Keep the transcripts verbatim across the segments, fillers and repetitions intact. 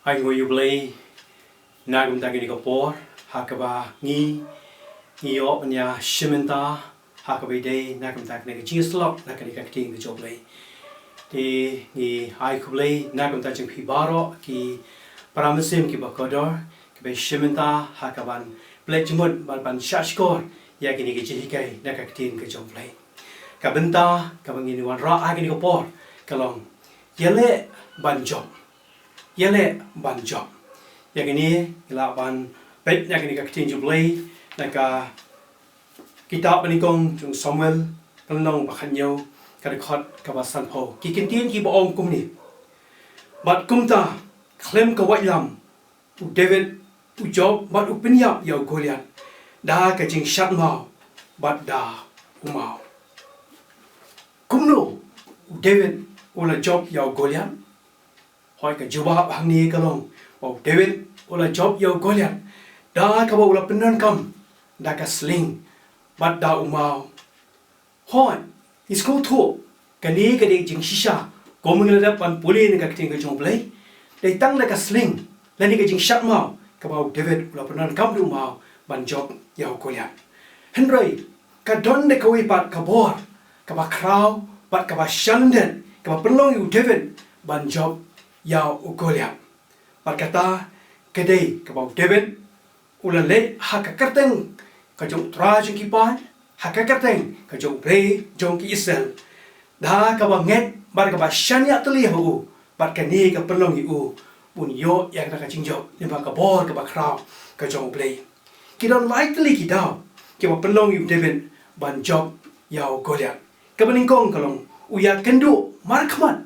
Ai nguh ïa U Blei na ka bynta kane ka por ha kaba ngi ngi ïoh ban ïa shim bynta ha kaba ïadei na ka bynta kane ka jingïasyllok na kane ka ktien ka jong U Blei. Te ngi ai khublei na ka bynta jong phi baroh ki para mynsiem kiba kordor kiba shim bynta ha kaban pynleit jingmut bad ban shahshkor ïa kane ka jinghikai na ka ktien ka jong U Blei. Ka bynta kaba ngin wanrah ha kane ka por ka long ïaleh ban jop. Ïaleh ban jop. Ïa kane ngi lah ban peit na kane ka ktien jong U Blei na ka kitab banyngkong jong u Samuel ka lynnong ba khathynñiew ka dkhot kaba sanphew. Ki kyntien kiba ong kumne. Bad kumta khlem ka waitlam u David u jop bad u pynïap ïa u Goliath da ka jingshad maw bad da u maw. Kumno u David u la jop ïa u Goliath? Hooid, ka jubab hangne ka long ba u David u la jop ïa u Goliath da kaba u la pyndonkam da ka sling bad da u maw. Hooid, ngi sngewthuh kane ka dei ka jingshisha kumba ngi la dep ban pule na ka ktien ka jong U Blei. Dei tang da ka sling lane ka jingshad maw kaba u David u la pyndonkam da u maw ban jop ïa u Goliath. Hynrei ka don da kawei pat ka bor kaba khraw bad kaba shah lyndet kaba pynlong ïa u David ban jop ïa u Goliath. Bad kata ka dei kaba u David u la leit ha ka kyrteng ka jong U Trai jong ki paid, ha ka kyrteng ka jong U Blei jong ki Israel, da kaba ngeit bad kaba shaniah tylli ha u. Bad kane ka pynlong ïa u ban ïoh ïa kata ka jingjop lyngba ka bor kaba khraw ka jong U Blei. Ki don lai tylli ki daw kiba pynlong ïa u David ban jop ïa u Goliath. Kaba nyngkong ka long u ïakynduh markhmat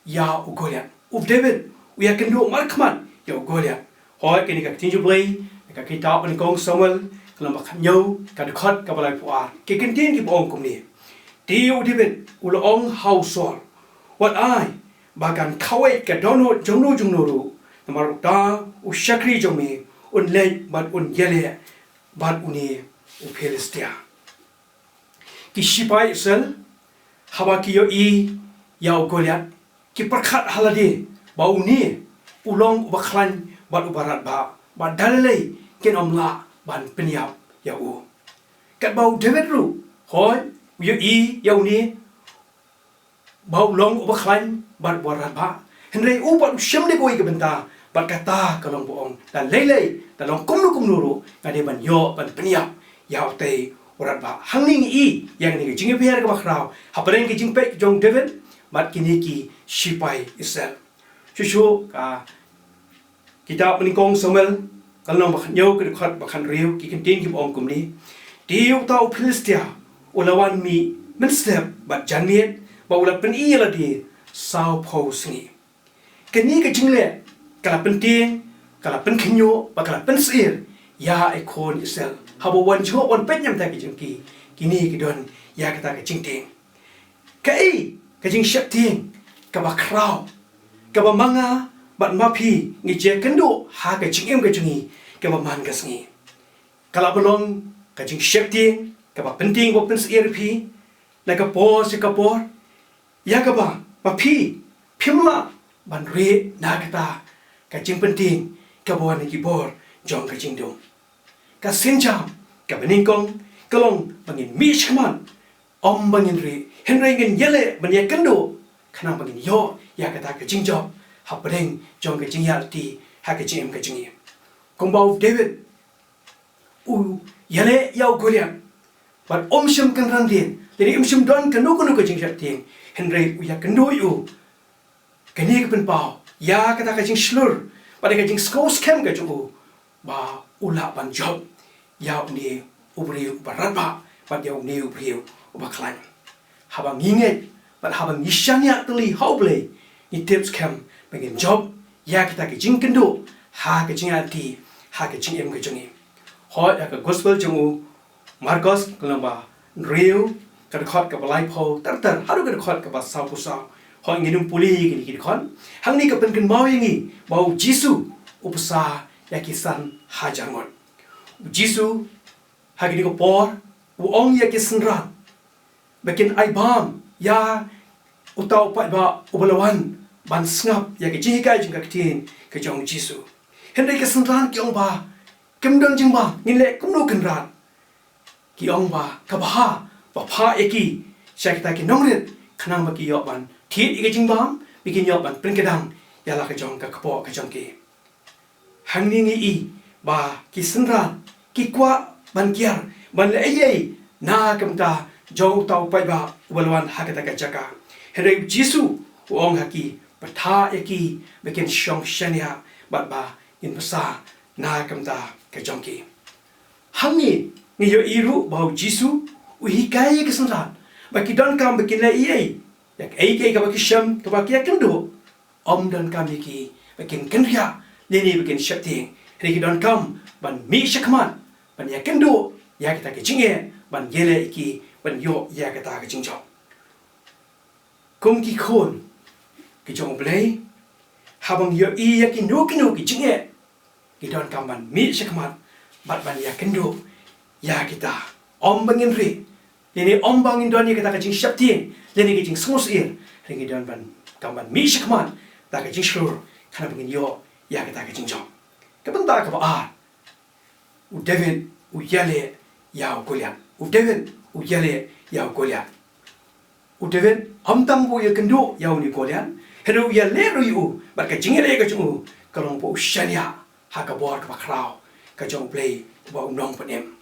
ïa u Goliath. U David u ïakynduh markhmat ïa u Goliath. Hooid, kane ka ktien jong U Blei na ka kitab banyngkong Samuel ka lynnong ba khathynñiew ka dkhot kaba laiphew ar. Ki kyntien kiba ong kumne. Te u David u la ong ha u Saul, wat ai ba kan khawei ka dohnud jongno jongno ruh, namar uta u shakri jong me un leit bad un ïaleh bad une u Philistia. Ki shipai Israel haba ki ïohi ïa u Goliath ki pyrkhat ha lade ba une u long uba khlaiñ bad uba radbah bad da lei lei kin ym lah ban pynïap ïa u. Katba u David ruh, hooid, u ïohi ïa une ba u long uba khlaiñ bad uba radbah, hynrei u pat u shem da kawei ka bynta. Bad kata ka long ba ong, da lei lei, da long kumno kumno ruh, nga dei ban ïoh ban pynïap ïa utei u radbah. Hangne ngi i ïa kane ka jingïapher kaba khraw hapdeng ka jingpeit jong u David bad kine ki shipai Israel. Shuh shuh ka kitab banyngkong Samuel ka lynnong ba khathynñiew ka dkhot ba khathynriew, ki kyntien kiba ong kumne. Te uta u Philistia u la wan mih mynstep bad janmiet bad u la pyni ïa lade sawphew sngi. Kane ka jingleh ka la pyntieng, ka la pynkhynñiuh bad ka la pynsyier ïa i khun Israel. Haba wan jngoh wan peit na bynta ki jong ki, kine ki don ïa kata ka jingtieng. Kaei ka jingsheptieng kaba khraw kaba ma nga bad ma phi ngi ju ïakynduh ha ka jingim ka jong ngi kaba man ka sngi? Ka la ba long ka jingsheptieng kaba pyntieng ba pynsyier ïa phi na ka por sha ka por, ïa kaba ma phi phim lah ban rieh na kata ka jingpyntieng kaba wan na ki bor jong ka jingdum. Ka sienjam kaba nyngkong ka long ba ngin mih shakhmat, ym ba ngin rieh, hynrei ngin ïaleh ban ïakynduh khnang ba ngin ïoh ïa kata ka jingjop hapdeng jong ka jingïaid lynti ha ka jingim ka jong ngi. Kumba u David u ïaleh ïa u Goliath bad um shym kynran dien, lane um shym don kano kano ka jingsheptieng, hynrei u ïakynduh ïa u. Kane ka pynpaw ïa kata ka jingshlur bad ka jingsngew skhem ka jong u ba u lah ban jop ïa une u briew uba radbah bad ïa une u briew uba khlaiñ. Haba ngi ngeit bad haba ngi shaniah tylli ha U Blei, ngi tip skhem ba ngin jop ïa kata ka jingkynduh ha ka jingïaid lynti ha ka jingim ka jong ngi. Hooid, ha ka gospel jong u Markos ka lynnong ba hynriew ka dkhot kaba laiphew ter ter haduh ka dkhot kaba sawphew saw. Hooid, ngin ym pule ïa kine ki dkhot. Hangne ka pynkynmaw ïa ngi ba u Jisu u bsa ïa ki san hajar ngut. U Jisu ha kine ki por u ong ïa ki synran ba kin ai bam ïa uta u paidbah uba la wan ban sngap ïa ka jinghikai jong ka ktien ka jong u Jisu. Hynrei ki synran ki ong ba kim don jingbam, ngin leh kumno kynrad. Ki ong ba ka bha ba phah ïa ki sha kita ki nongrit khnang ba ki ïoh ban thied ïa ka jingbam, ba kin ïoh ban pynkdang ïa la ka jong ka kpoh ka jong ki. Hangne ngi i ba ki synran ki kwah ban kiar ban leh ei ei na ka bynta jong uta u paidbah uba la wan ha kata ka jaka. Hynrei u Jisu u ong ha ki, bthah ïa ki ba kin shong shaniah bad ba ngin bsa na ka bynta ka jong ki. Hangne ngi ïohi ruh ba u Jisu u hikai ïa ki synran ba ki donkam ba kin leh ei ei, ïa kaei kaei kaba ki shem, kaba ki ïakynduh. Ym donkam ïa ki ba kin kynriah lane ba kin sheptieng. Hynrei ki donkam ban mih shakhmat ban ïakynduh ïa kata ka jingeh, ban ïaleh ïa ki ban ïoh ïa kata ka jingjop. Kum ki khun ki jong U Blei, haba ngi ïohi ïa kino kino ki jingeh, ngi donkam ban mih shakhmat bad ban ïakynduh ïa kita. Ym ba ngin rieh, lane ym ba ngin don ïa kata ka jingsheptieng lane ka jingsngewsyier, hynrei ngi donkam ban mih shakhmat da ka jingshlur khnang ba ngin ïoh ïa kata ka jingjop. Ka bynta kaba ar, u David u ïaleh ïa u Goliath. U David u ïaleh ïa u Goliath. U David ym tang ba u ïakynduh ïa une u Goliath, hynrei u ïaleh ruh ïa u, bad ka jingïaleh ka jong u ka long ba u shaniah ha ka bor kaba khraw ka jong U Blei uba u nongpynim.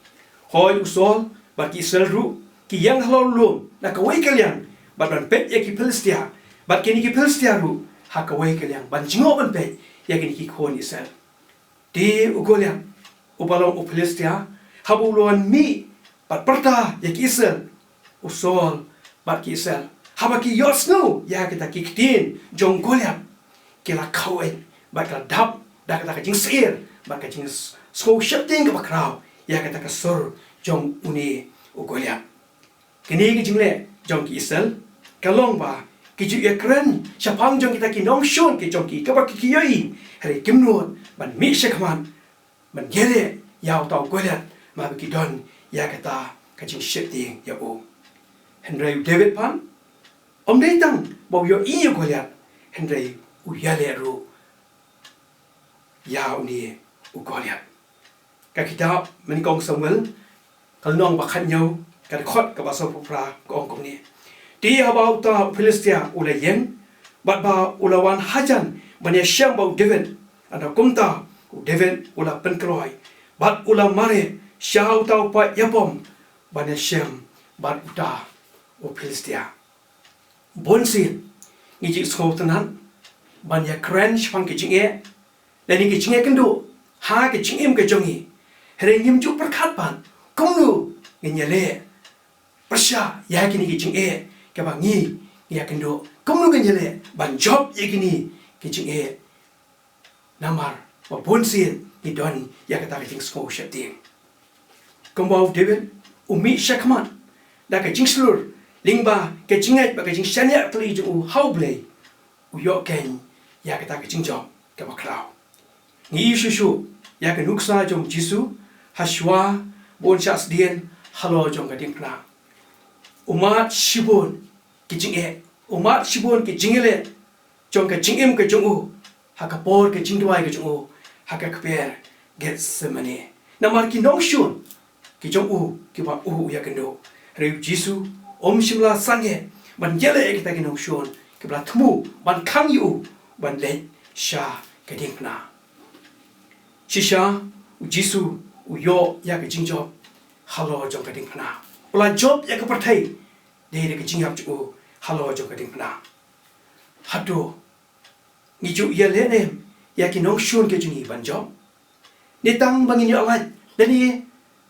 Hooid, u Saul bad ki Israel ruh ki ïeng halor lum na kawei ka liang bad ban peit ïa ki Philistia, bad kine ki Philistia ruh ha kawei ka liang ban jngoh ban peit ïa kine ki khun Israel. Te u Goliath uba long u Philistia, haba u la wan mih bad pyrta ïa ki Israel, u Saul bad ki Israel, haba ki ïohsngew ïa kita ki ktien jong u Goliath, ki la khawei bad ki la dap da kata ka jingsyier bad ka jingsngewsheptieng kaba khraw ïa kata ka sur jong une u Goliath. Kine ki jingleh jong ki Israel ka long ba ki ju ïakren shaphang jong kita ki nongshun ki jong ki kaba ki ïohi, hynrei kim nud ban mih shakhmat ban ïaleh ïa uta u Goliath, namar ba ki don ïa kata ka jingsheptieng ïa u. Hynrei u David pat, ym dei tang ba u ïohi ïa u Goliath, hynrei u ïaleh ruh ïa une u Goliath. Ka kitab Nyngkong Samuel, ka lynnong ba khathynñiew, ka dkhot kaba sawphew phra, ka ong kumne: Te haba uta u Philistia u la ïeng bad ba u la wan hajan ban ïashem bad u David, ynda kumta u David u la pynkloi bad u la mareh sha uta u paid ïapom ban ïashem bad uta u Philistia. Bunsien ngi ju sngewtynnad ban ïakren shaphang ki jingeh lane ki jingïakynduh ha ki jingim ka jong ngi, hynrei ngim ju pyrkhat pat kumno ngin ïaleh pyrshah ïa kine ki jingeh kaba ngi ïakynduh. Kumno ngin ïaleh ban jop ïa kine ki jingeh? Namar ba bunsien ngi don ïa kata ka jingsngewsheptieng. Kumba u David u mih shakhmat da ka jingshlur lyngba ka jingngeit bad ka jingshaniah kali jong u ha U Blei, u ïoh keiñ ïa kata ka jingjop kaba khraw. Ngi ïohi shuh shuh ïa ka nuksa jong u Jisu hashuwa ba un shah sdien halor jong ka diengphna. U mad shibun ki jingeh, u mad shibun ki jingeh jong ka jingim ka jong u ha ka por ka jingduwai ka jong u ha ka kper Gethsemane. Namar ki nongshun ki jong u kiba u ïakynduh. Hynrei u Jisu um shym la sangeh ban ïaleh ïa kita ki nongshun kiba la thmu ban khang ïa u ban leit sha ka diengphna. Shisha u Jisu u ïoh ïa ka jingjop halor jong ka diengphna. U la jop ïa ka pyrthei dei da ka jingïap jong u halor jong ka diengphna. Hato ngi ju ïaleh ne em ïa ki nongshun ki jong ngi ban jop? Ne tang ba ngin ïoh lait lane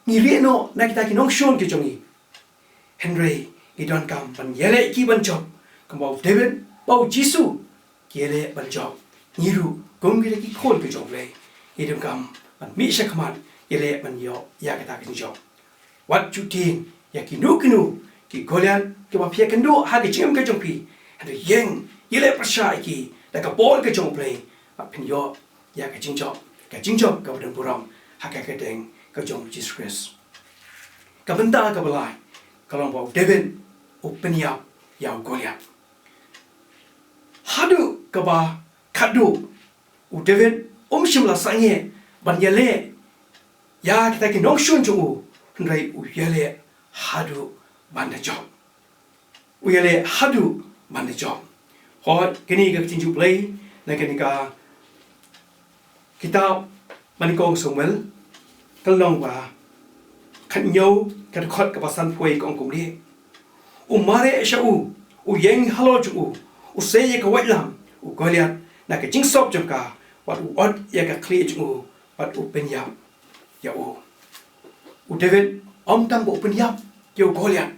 ngi rieh noh na kita ki nongshun ki jong ngi? Hynrei ngi donkam ban ïaleh ïa ki ban jop kumba u David bad u Jisu ki ïaleh ban jop. Ngi ruh kum kita ki khun ki jong U Blei ngi donkam ban mih shakhmat ïaleh ban ïoh ïa kata ka jingjop. Wat ju tieng ïa kino kino ki Goliath kiba phi ïakynduh ha ka jingim ka jong phi. Hynrei ïeng ïaleh pyrshah ïa ki da ka bor ka jong U Blei, bad phin ïoh ïa ka jingjop, ka jingjop kaba don burom ha ka kyrteng ka jong u Jisu Khrist. Ka bynta kaba lai ka long ba u David u pynïap ïa u Goliath. haduh kaba khatduh. U David um shym la sangeh ban ïaleh ïa kita ki nongshun jong u, hynrei u ïaleh haduh ban da jop. U ïaleh haduh ban da jop. Hooid, kane ka ktien jong U Blei na kane ka kitab ba nyngkong Samuel, ka lynnong ba khathynñiew, ka dkhot kaba sanphew ka ong kumne: U mareh sha u, u ïeng halor jong u, u sei ïa ka waitlam u Goliath na ka jingsop jong ka, bad u ot ïa ka khlieh jong u, bad u pynïap ïa u. U David ym tang ba u pynïap ïa u Goliath,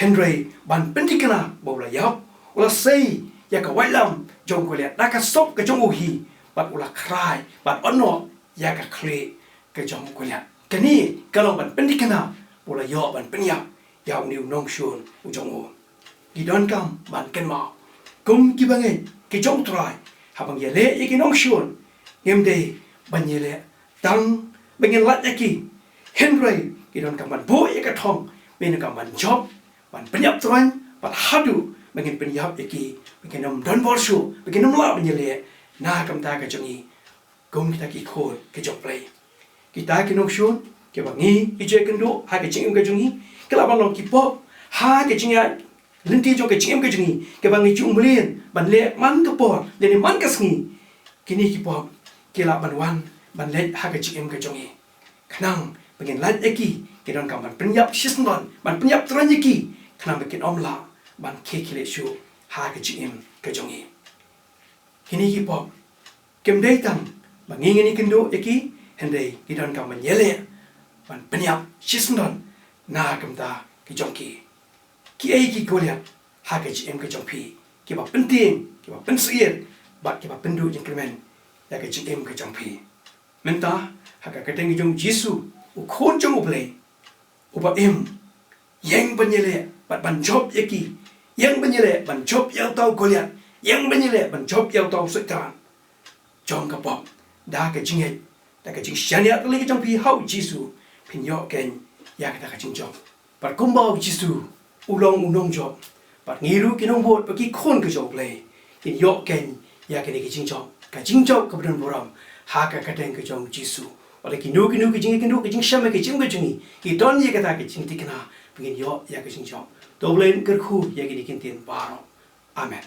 hynrei ban pynthikna ba u la ïap, u la sei ïa ka waitlam jong u Goliath da ka sop ka jong u hi, bad u la khrai bad ot noh ïa ka khlieh ka jong u Goliath. Kane ka long ban pynthikna ba u la ïoh ban pynïap ïa une u nongshun u jong u. Ngi donkam ban kynmaw kum kiba ngeit ki jong U Trai, haba ngi ïaleh ïa ki nongshun, ngim dei ban ïaleh tang ba ngin lait ïa ki, hynrei ngi donkam ban buh ïa ka thong, ngi donkam ban jop, ban pynïap tyrwa, bad haduh ba ngin pynïap ïa ki, ba kin ym don bor shuh, ba kin ym lah ban ïaleh na ka bynta ka jong ngi kum kita ki khun ki jong U Blei. Kita ki nongshun kiba ngi ju ïakynduh ha ka jingim ka jong ngi, ki lah ban long ki pop ha ka jingïaid lynti jong ka jingim ka jong ngi, kiba ngi ju mlien ban leh man ka por lane man ka sngi. Kine ki pop ki lah ban wan ban leit ha ka jingim ka jong ngi. Khnang ba ngin lait ïa ki, ngi donkam ban pynïap shisyndon, ban pynïap tyrwa ïa ki, khnang ba kin ym lah ban khie khlieh shuh ha ka jingim ka jong ngi. Kine ki pop kim dei tang ba ngi ngin ïakynduh ïa ki, hynrei ngi donkam ban ïaleh ban pynïap shisyndon na ka bynta ka jong ki. Kiei ki Goliath ha ka jingim ka jong phi kiba pyntieng, kiba pynsuiñ, bad kiba pynduh jingkyrmen ïa ka jingim ka jong phi? Mynta, ha ka kyrteng ka jong U Jisu, U Khun jong U Blei uba im, ïeng ban ïaleh bad ban jop ïa ki. Ïeng ban ïaleh ban jop ïa uta u Goliath. Ïeng ban ïaleh ban jop ïa uta u soitan jong ka pop, da ka jingngeit, da ka jingshaniah kali ka jong phi ha U Jisu, phin ïoh keiñ ïa kata ka jingjop. Bad kumba U Jisu u long u nongjop, bad ngi ruh ki nongbud bad ki khun ka jong U Blei, kin ïoh keiñ ïa kane ka jingjop, ka jingjop kaba don burom ha ka kyrteng ka jong U Jisu. Wat la kino kino ki jingïakynduh, ki jingshem, ki jingim ka jong ngi, ki don ïa kata ka jingthikna ba ngin ïoh ïa ka jingjop. To U Blei un kyrkhu ïa kine ki ktien baroh. Amen.